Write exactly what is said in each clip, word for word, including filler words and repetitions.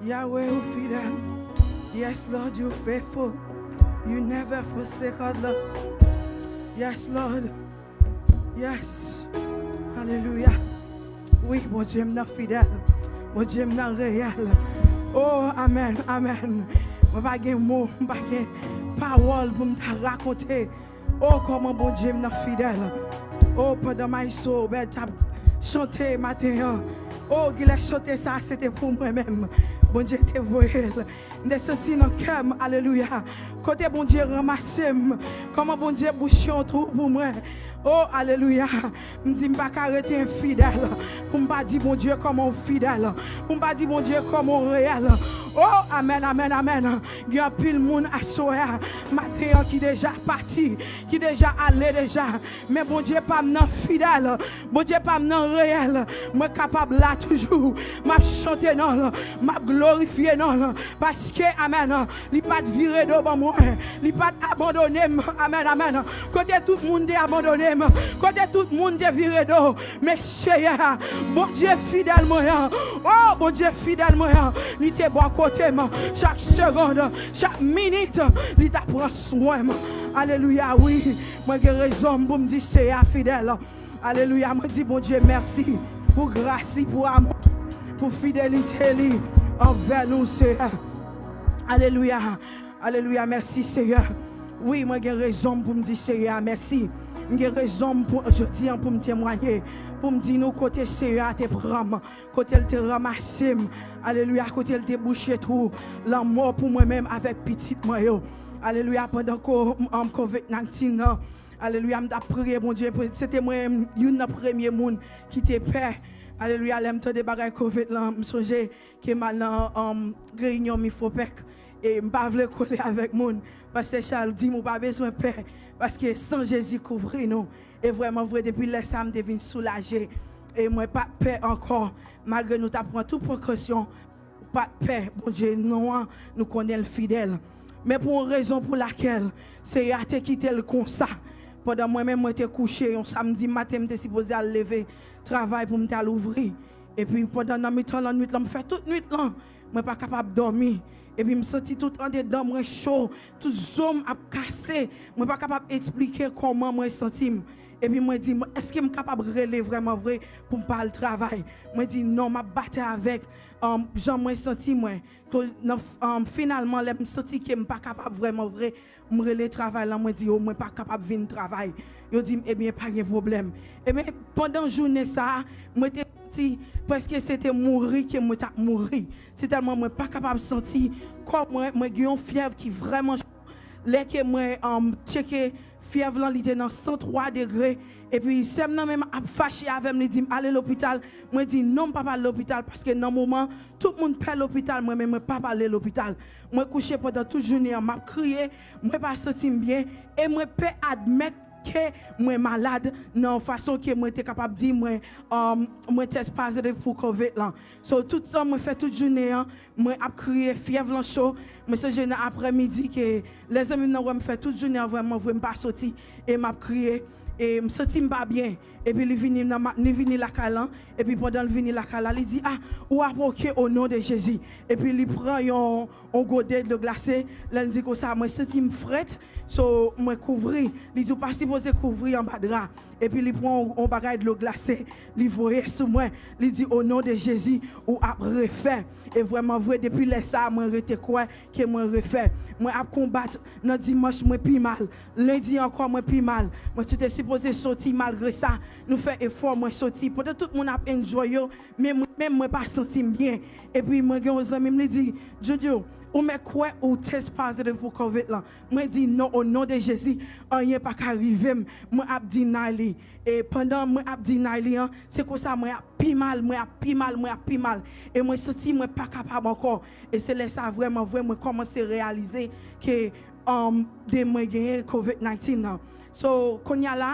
Yahweh, ou fidèl. Yes, Lord, you faithful. You never forsake us, Lord. Yes, Lord. Yes. Alelouya. Wi, Bondye m nan fidèl. Bondye m nan reyèl. Oh, amèn, amèn. Mwen pa gen mo, m pa gen pawòl pou m ta rakonte. Oh, kòman Bondye m nan fidèl. Oh, pandan Maestro Obed t ap chante maten an. Oh, gilè chante sa, se te pou mwen menm. Bondye te voye l. M te santi nan kè m, alelouya. Kote Bondye ranmase m. Kòman Bondye bouche yon twou pou mwen. Oh, alelouya. M di m pa ka rete enfidèl. Pou m pa di Bondye kòman w fidèl. Pou m pa di Bondye kòman w reyèl. Oh, amèn, amèn, amèn. Gen anpil moun aswè a, maten an ki deja pati, ki deja ale deja. Men Bondye pa m nan fidèl. Bondye pa m nan reyèl. Mwen kapab la toujou. M ap chante non l. M ap glorifye non l. Paske, amèn, li pa t vire do ban mwen. Li pa t abandone m. Amèn, amèn. Kote tout moun te abandone m. Kote tout moun te vire do. Men Seyè, Bondye fidèl mwen an. Oh, Bondye fidèl mwen an. Li te bò kote m. Chak segonn, chak minit, li ta pran swen m. Alelouya, wi. Mwen gen rezon pou m di Seyè a fidèl. Alelouya, mwen di Bondye mèsi pou gras li, pou amou, pou fidelite li anvè nou, Seyè. Alelouya, alelouya, mèsi, Seyè. Wi, mwen gen rezon pou m di Seyè a mèsi. M gen rezon pou, jodi an, pou m temwaye, pou m di nou kote Seyè a te pran m, kote l te ranmase m. Alelouya, kote l te bouche twou lanmò pou mwen menm avèk pitit mwen yo. Alelouya, pandan ko-, um, covid nineteen nan, alelouya, m t ap priye Bondye. Se te mwen youn nan premye moun ki te pè. Alelouya, lè m tande bagay covid lan, m sonje ke m al nan, um, reyinyon Mifopèk. E m pa vle kole avèk moun. Pastè Charles di m, ou pa bezwen pè, paske san Jezi kouvri nou. E vrèman vre, depi lè sa a, m te vin soulaje. E mwen pa t pè ankò, malgre nou t ap pran tout prekosyon. Pa t pè, Bondye nou an, nou konnen l fidèl. Men pou yon rezon pou lakèl Seyè a te kite l konsa. Pandan mwen menm, mwen te kouche yon samdi maten, m te sipoze al leve travay pou m t al ouvri. Epi pandan nan mitan lannwit lan, m fè tout nwit lan, mwen pa kapab dòmi. Epi m santi tout andedan mwen cho, tout zo m ap kase. Mwen pa kapab eksplike kòman mwen santi m. Epi mwen di, "Èske m kapab rele vrèman vre pou m pa al travay?" Mwen di, "Non, m ap batay avèk, um, jan mwen santi mwen." Ko-, nan f-, um, finalman, lè m santi ke m pa kapab vrèman vre, m rele travay lan, mwen di yo, "Mwen pa kapab vin travay." Yo di m, "Ebyen, pa gen pwoblèm." Ebyen, pandan jounen sa a, mwen te santi prèske se te mouri ke mwen t ap mouri. Se tèlman mwen pa kapab santi kò mwen, mwen gen yon fyèv ki vrèman cho. Lè ke mwen, um, tcheke fyèv lan, li te nan san twa degre. Epi sè m nan menm ap fache avè m, li di m, "Ale lopital." Mwen di, "Non, m p ap al lopital," paske nan moman, tout moun pè lopital, mwen menm, mwen p ap ale lopital. Mwen kouche pandan tout jounen an, m ap kriye, mwen pa santi m byen, e mwen pè admèt ke mwen malad nan yon fason ke mwen te kapab di mwen, um, mwen test positive pou covid lan. So, tout sa mwen fè tout jounen an, mwen ap kriye, fyèv lan cho. Mwen sonje nan aprèmidi ke lè zanmi m nan wè m fè tout jounen an, vrèman vre, m pa soti, e m ap kriye, e m santi m pa byen. Epi li vini nan ma-, li vini lakay lan, epi pandan l vini lakay la, li di, "Ah, ou ap oke o non de Jezi." Epi li pran yon, yon gode dlo glase, lè l di konsa, mwen santi m frèt, so mwen kouvri. Li di, "Ou pa sipoze kouvri anba dra." Epi li pran yon, yon bagay dlo glase, li voye sou mwen, li di, "O non de Jezi, ou ap refè." E vrèman vre, depi lè sa a, mwen rete kwè ke mwen refè. Mwen ap konbat nan dimanch, mwen pi mal. Lendi ankò, mwen pi mal. Mwen ti te sipoze soti, malgre sa, nou fè efò, mwen soti. Pandan tout moun ap enjoy yo, men mwen menm, mwen pa santi m byen. Epi mwen gen yon zanmi m, li di, "Jojo, ou mèt kwè ou test positive pou covid lan." Mwen di, "Non, o non de Jezi, anyen pa ka rive m." Mwen ap deny li. E pandan mwen ap deny li an, se konsa mwen ap pi mal, mwen ap pi mal, mwen ap pi mal. E mwen santi mwen pa kapab ankò. E se lè sa vrèman vre mwen kòmanse reyalize ke, um, de mwen genyen covid nineteen nan. So, kounye a la,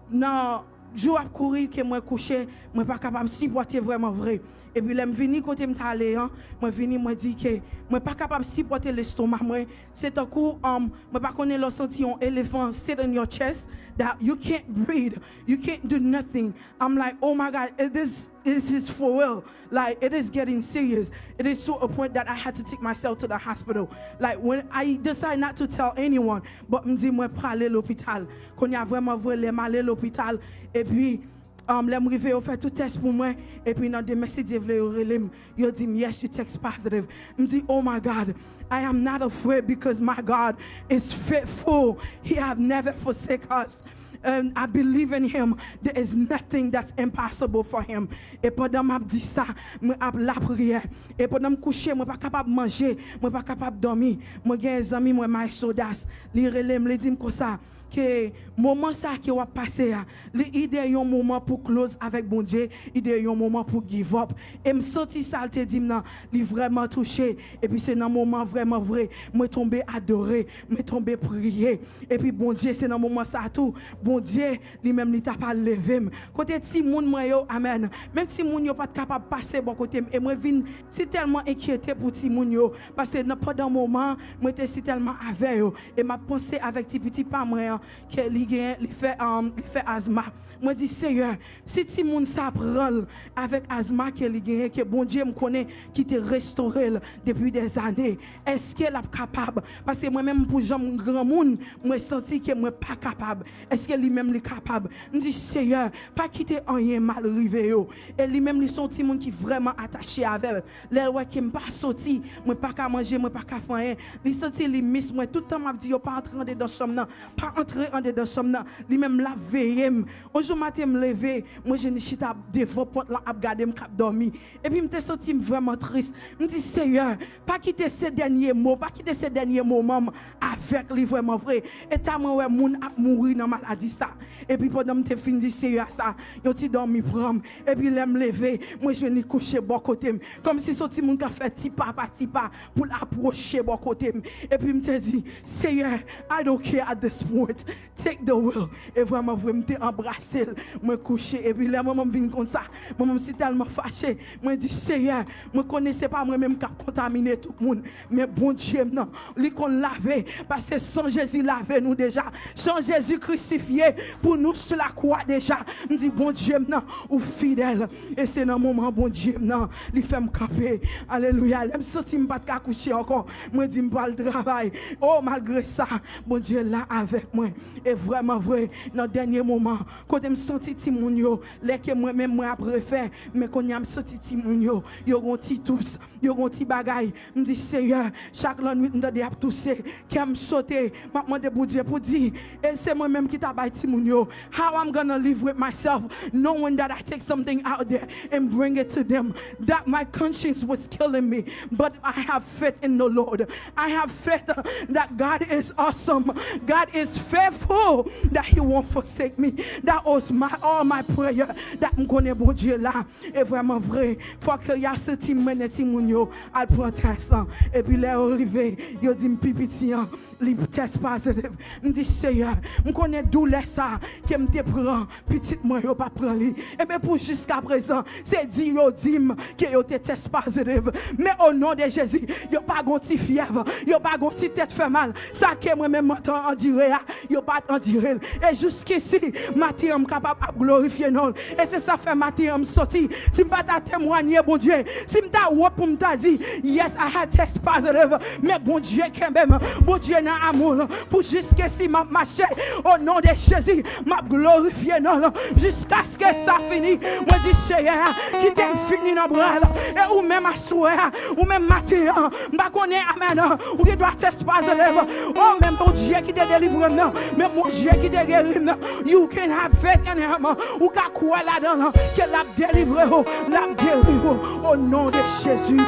nan jou ap kouri ke mwen kouche, mwen pa kapab sipòte vrèman vre. Epi lè m vini kote m t ale an, mwen vini, mwen di ke mwen pa kapab sipòte lestoma mwen. Se tankou, um, mwen pa konnen lè w santi yon elefan sit in your chest, that you can't breathe, you can't do nothing. I'm like, "Oh my God, it is, this is for real." Like, it is getting serious. It is to a point that I had to take myself to the hospital. Like, when I decide not to tell anyone, but m di mwen prale lopital. Kounye a vrèman vre, lè m ale lopital, epi, um, lè m rive, yo fè tout tès pou mwen, epi nan demen, si Dye vle, yo rele m, yo di m, "Yes, you test positive." M di, "Oh my God, I am not afraid because my God is faithful. He have never forsake us." And I believe in him. There is nothing that's impossible for him. E pandan m ap di sa, mwen ap lapriyè. E pandan m kouche, mwen pa kapab manje, mwen pa kapab dòmi. Mwen gen zanmi mwen, Maestro Das, li rele m, li di m konsa, ke moman sa ke w ap pase a, li, li de yon moman pou close avèk Bondye, li de yon moman pou give up. E m santi sa l te di m nan, li vrèman touche. Epi se nan moman vrèman vre, mwen tonbe adore, mwen tonbe priye. Epi Bondye, se nan moman sa tou, Bondye, li menm, li t ap al leve m. Kote timoun mwen yo, amèn. Menm timoun yo pa t kapab pase bò kote m. E mwen vin si tèlman enkyete pou timoun yo. Paske nan, pandan moman, mwen te si tèlman avè yo. E m ap panse avèk ti pitit pa mwen an, ke li gen, li fè, um, li fè azma. Mwen di, "Seyè, si timoun sa pran l avèk azma ke li genyen, ke Bondye m konnen ki te restore l depi dèzane, èske l ap kapab?" Paske mwen menm, pou jan m granmoun, mwen santi ke mwen pa kapab. Èske li menm li kapab? M di, "Seyè, pa kite anyen mal rive yo." E li menm, li se yon timoun ki vrèman atache avè l. Lè l wè ke m pa soti, mwen pa ka manje, mwen pa ka fè anyen, li santi li miss mwen. Tout tan m ap di yo, "Pa antre andedan chanm nan, pa antre andedan chanm nan." Li menm, l ap veye m. Yon jou maten, m leve, mwen jwenn li chita devan pòt lan, ap gade m k ap dòmi. Epi m te santi m vrèman tris. M di, "Seyè, pa kite se dènye mo, pa kite se dènye moman m avèk li vrèman vre." E ta mwen wè moun ap mouri nan maladi sa. Epi pandan m te fin di Seyè sa, yon ti dòmi pran m. Epi lè m leve, mwen jwenn li kouche bò kote m. Kòmsi se yon timoun k ap fè ti pa pa ti pa pou l apwoche bò kote m. Epi m te di, "Seyè, I don't care at this point. Take the wheel." E vrèman vre, m te anbrase l. Mwen kouche. Epi lè manman m vin konn sa, manman m si tèlman fache. Mwen di, "Seyè, mwen konnen se pa mwen menm k ap kontamine tout moun. Men Bondye m nan, li konn lave, paske san Jezi lave nou deja. San Jezi krisifye pou nou sou lakwa deja." M di, "Bondye m nan, ou fidèl." E se nan moman Bondye m nan, li fè m kanpe. Alelouya. Lè m santi m pa t ka kouche ankò, mwen di m pral travay. O, malgre sa, Bondye la avèk mwen. E vrèman vre, nan dènye moman, kote m santi timoun yo, lè ke mwen menm mwen ap refè, men kounye a m santi timoun yo, yo gon ti tous, yo gon ti bagay. M di, "Seyè, chak lannwit m tande y ap touse, kè m sote, m ap mande Bondye pou di, e se mwen menm ki ta bay timoun yo. How I'm gonna live with myself, knowing that I take something out there and bring it to them, that my conscience was killing me. But I have faith in the Lord. I have faith, uh, that God is awesome. God is faithful, that He won't forsake me." That was my, all my prayer, that m konnen Bondye la. E vrèman vre, fò kiryasite m mennen timoun yo al pran tès lan. Epi lè yo rive, yo di m pi piti an, li test positive. M di, "Seyè, m konnen doulè sa ke m te pran, pitit mwen yo pa pran li. Ebyen pou jiskaprezan, se di yo di m ke yo te test positive. Men o non de Jezi, yo pa gon ti fyèv, yo pa gon ti tèt fè mal. Sa ke mwen menm mwen te andire a, yo pa t andire l. E jiskisi, maten an m kapab ap glorifye non l." E se sa fè maten an m soti. Si m pa ta temwanye Bondye, si m ta wont pou m ta di, "Yes, I had test positive," men Bondye kenbe m. Bondye nan amou l. Pou jiskisi m ap mache. O non de Jezi, m ap glorifye non l. Jiskaske sa fini, mwen di, "Seyè, kite m fini nan bra l." E ou menm aswè a, ou menm maten an, m pa konnen, amèn, ou gen dwa test positive. O, men Bondye ki te delivre m nan, men Bondye ki te geri m nan. You can have faith in him. Ou ka kwè ladan l, ke l ap delivre w, l ap geri w. O non de Jezi.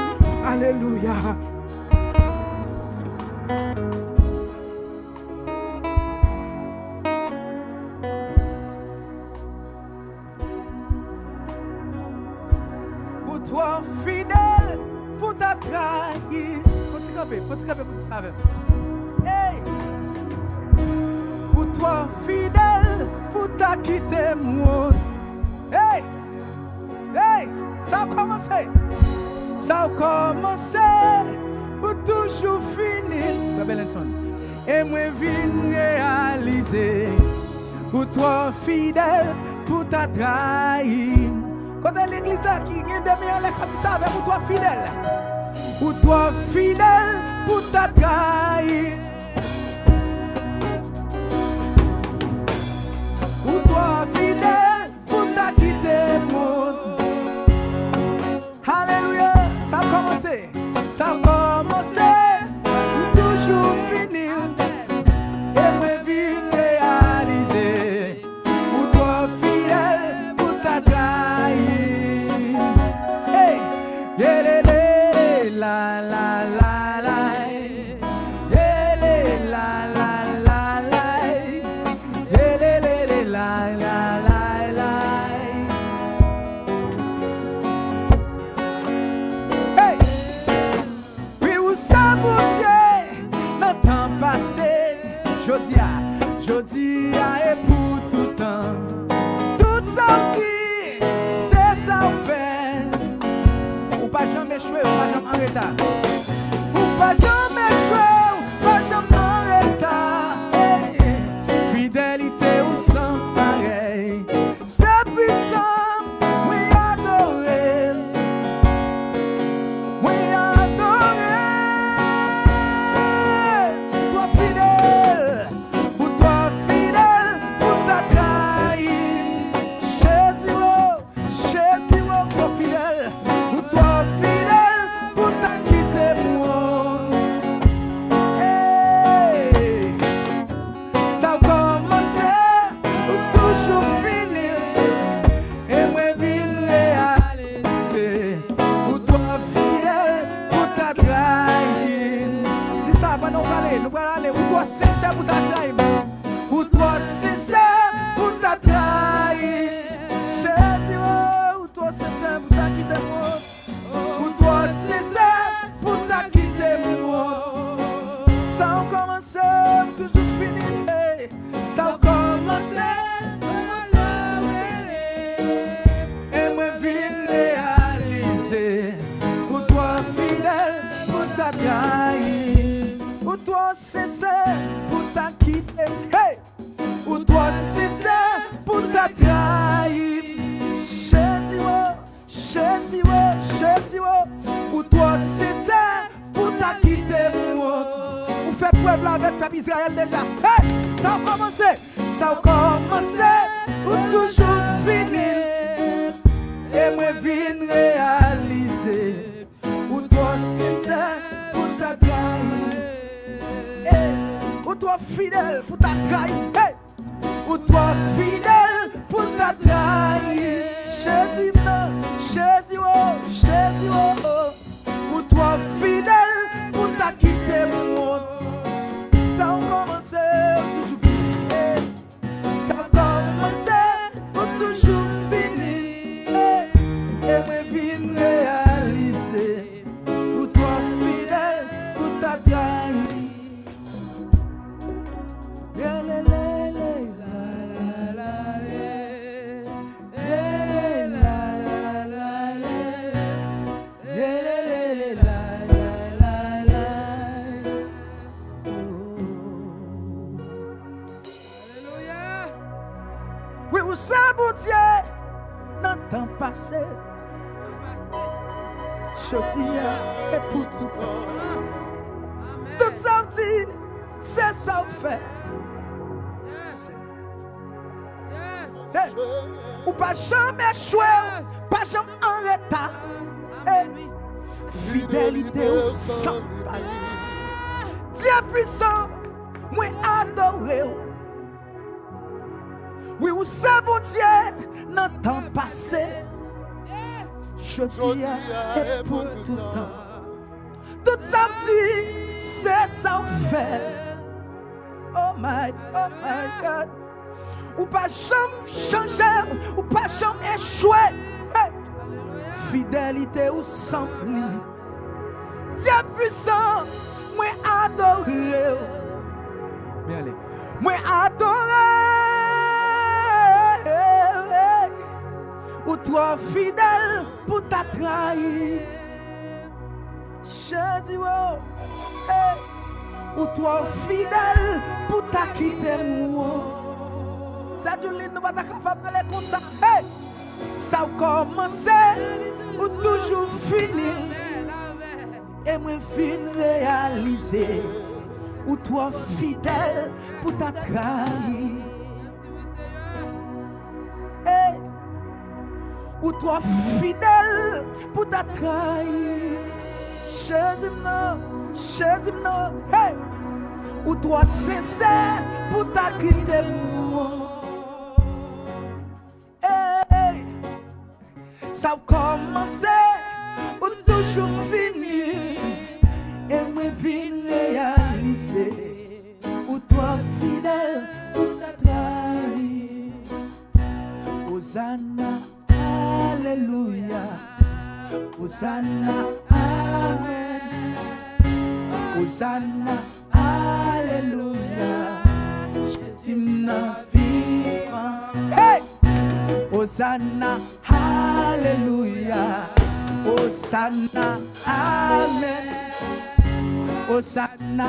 Alelouya. Ou twò fidèl pou ta trayi. Fò ti kanpe, fò ti kanpe pou di sa avè m. Hey! Ou twò fidèl pou ta kite m wont. Hey! Hey! Sa w kòmanse. Sa w kòmanse, ou toujou fini l. Frè Belenson. E mwen vin reyalize, ou twò fidèl pou ta trayi m. Kote legliz la ki gen de men anlè k ap di sa avè m, ou twò fidèl. Ou twò fidèl pou ta trayi m. Ou twò fidèl pou ta kite mond. Alelouya! Sa kòmanse. Sa kòmanse. Ou toujou fini l. E mwen vin reyalize, ou twò fidèl pou ta trayi. Hey! Yelele, la, la, la, la. Yele, la, la, la, la. Yelelele, la, la, la, la. Hey! Wi, ou se Bondye nan tan pase. Jodi a, jodi a e pou tout tan. Tout sa w di, se sa w fè. Ou pa janm echwe, ou pa janm an reta. Ou pa janm echwe, ou pa janm an reta. Hey, fidelite ou san parèy. Se pwisan, mwen adore. Mwen adore. Ou twò fidèl. Ou twò fidèl pou ta trayi m. Jezi, o, Jezi, o, ou twò fidèl. Ou twò fidèl pou ta kite m, o. Hey! Sa w kòmanse, ou toujou fini l. E mwen vin reyalize, ou twò fidèl pou ta trayi m. Di sa pandan w prale, nou pral ale. Ou twò sensè pou ta trayi m. Ou twò sensè pou ta trayi m. Jezi, o, ou twò sensè pou ta kite m. Ou twò sensè pou ta kite m. Sa w kòmanse, ou toujou fini. Sa w kòmanse, e mwen vin reyalize, ou twò fidèl pou ta trayi. Ou twò sensè pou ta kite m. Hey! Ou twò sensè pou ta trayi m. Jezi, o, Jezi, o, Jezi, o, ou twò sensè pou ta kite m, o. Ou fè prèv la avèk pèp Izrayèl deja. Hey! Sa w kòmanse, sa w kòmanse, ou toujou fini l. E mwen vin reyalize, ou twò sensè pou ta trayi. Hey! Ou twò fidèl pou ta trayi. Hey! Ou twò fidèl pou ta trayi. Jezi m nan, Jezi, o, Jezi, o, o. Ou twò fidèl pou ta kite m, o. Sa w kòmanse, ou toujou fini. Sa w kòmanse, ou toujou fini. E mwen vin reyalize, ou twò fidèl pou ta trayi. Wi, ou se Bondye nan tan pase. Jodi a e pou tout tan. Tout sa w di, se sa w fè. Hey, ou pa janm echwe, ou pa janm an reta. Hey, fidelite ou san parèy. Dye pwisan, mwen adore w. Wi, ou se Bondye nan tan pase. Jodi a e pou tout tan. Tout sa w di, se sa w fè. Oh my, oh my God. Ou pa janm chanje, ou pa janm echwe. Hey! Fidelite ou san limit. Dye pwisan, mwen adore w. Byen ale. Mwen adore w. Ou Twò fidèl pou ta trayi. Jezi, wo. Hey. Ou twò fidèl pou ta kite m, wo. Sè Juline, nou pa ta kapab pale konsa. Hey! Sa w kòmanse, ou toujou fini. E mwen vin reyalize, ou twò fidèl pou ta trayi. Hey! Ou twò fidèl pou ta trayi. Jezi m nan, Jezi m nan, hey! Ou twò sensè pou ta kite m. Hey! Sa w kòmanse, ou toujou fini. E mwen vin reyalize, ou twò fidèl pou ta trayi. Ozana, alelouya. Ozana, amèn. Ozana, alelouya. Jezi m nan vivan. Hey! Ozana, alelouya. Ozana, amèn. Ozana,